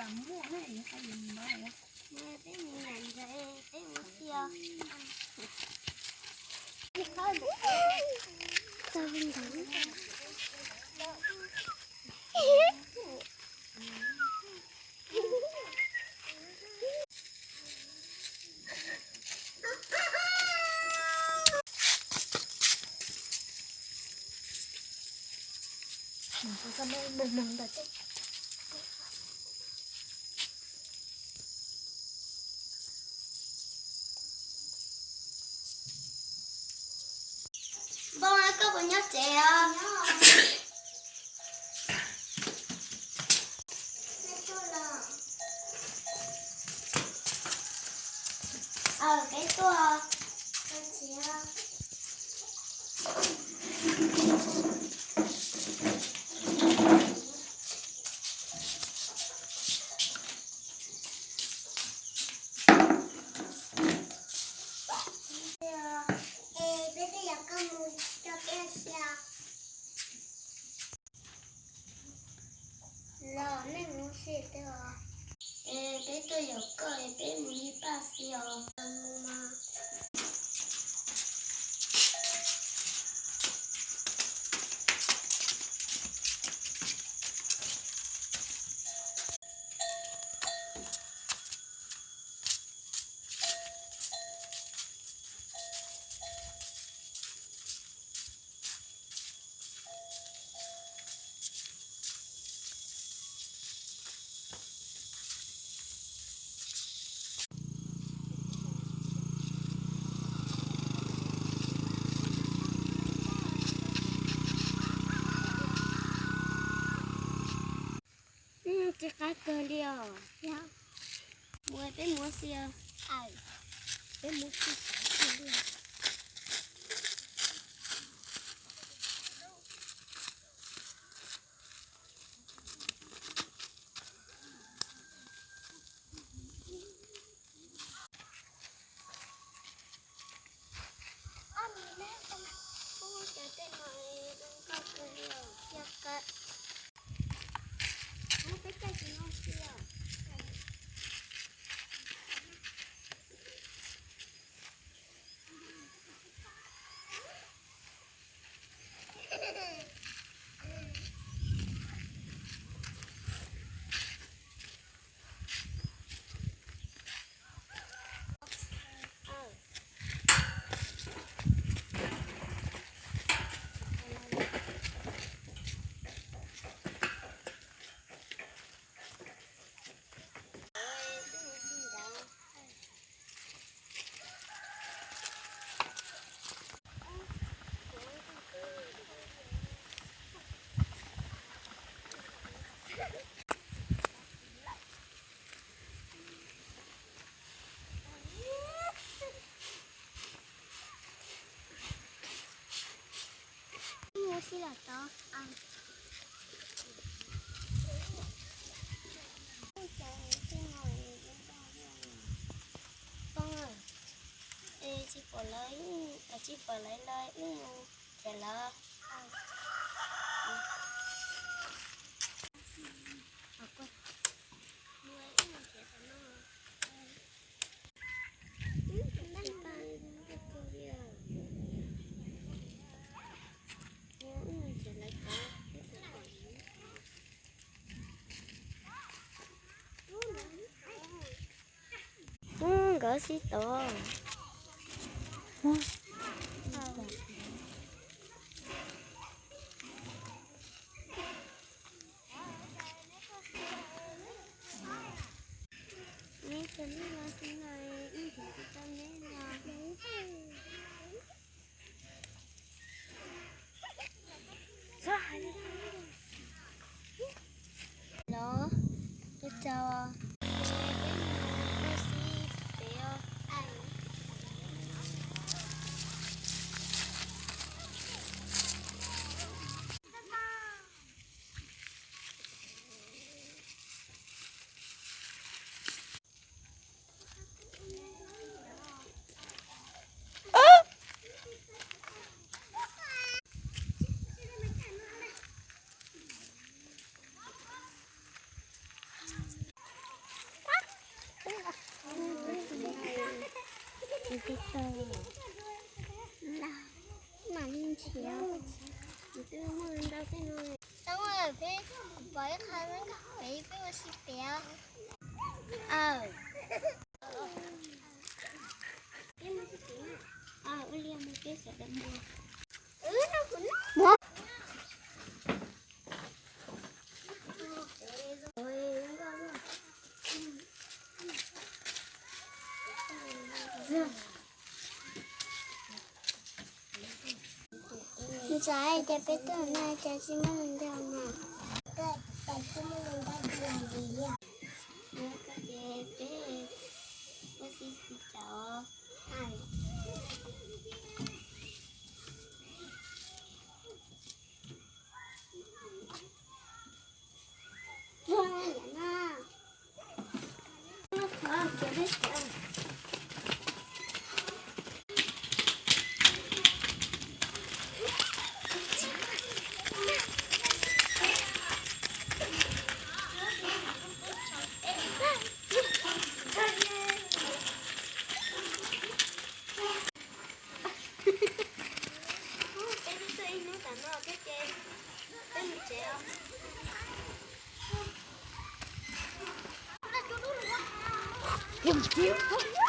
Muaj, peb mus ntawd, peb mus xi os. Npoo, koj puas nyob tsev os? Peb tuaj. Es peb twb yog koj mus coj peb ua si. Los nej mus si twg os? Es peb tuaj yaum koj es peb mus ib pab xi os. Tsis qab kawg li os. Mus, peb mus xi os. Peb mus xi xav xi li. Mus xi los tod. Poob, es tsis pom lawv, tsis pom lawv los wb mus thiab lawm. Ub, nkawd sib tod. Neb cov neeg no xwb no, wb nrhiav tsis tau neb no. Los, tus tsaug, peb mus ua si pem os. Peb tau laj mam li nrhiav. Twb muaj ntau tej no. Tau, peb pom ib qho peb ua si piav. Ua li mus peb sawv daws mus. Ntxhais, cas peb tuaj no cas tsis muaj neeg nrog na? Cas tsis muaj neeg nrog li? Peb ua si xis cov. Peb twb tuaj ib hnub tas no thiab ces peb mus tsev os.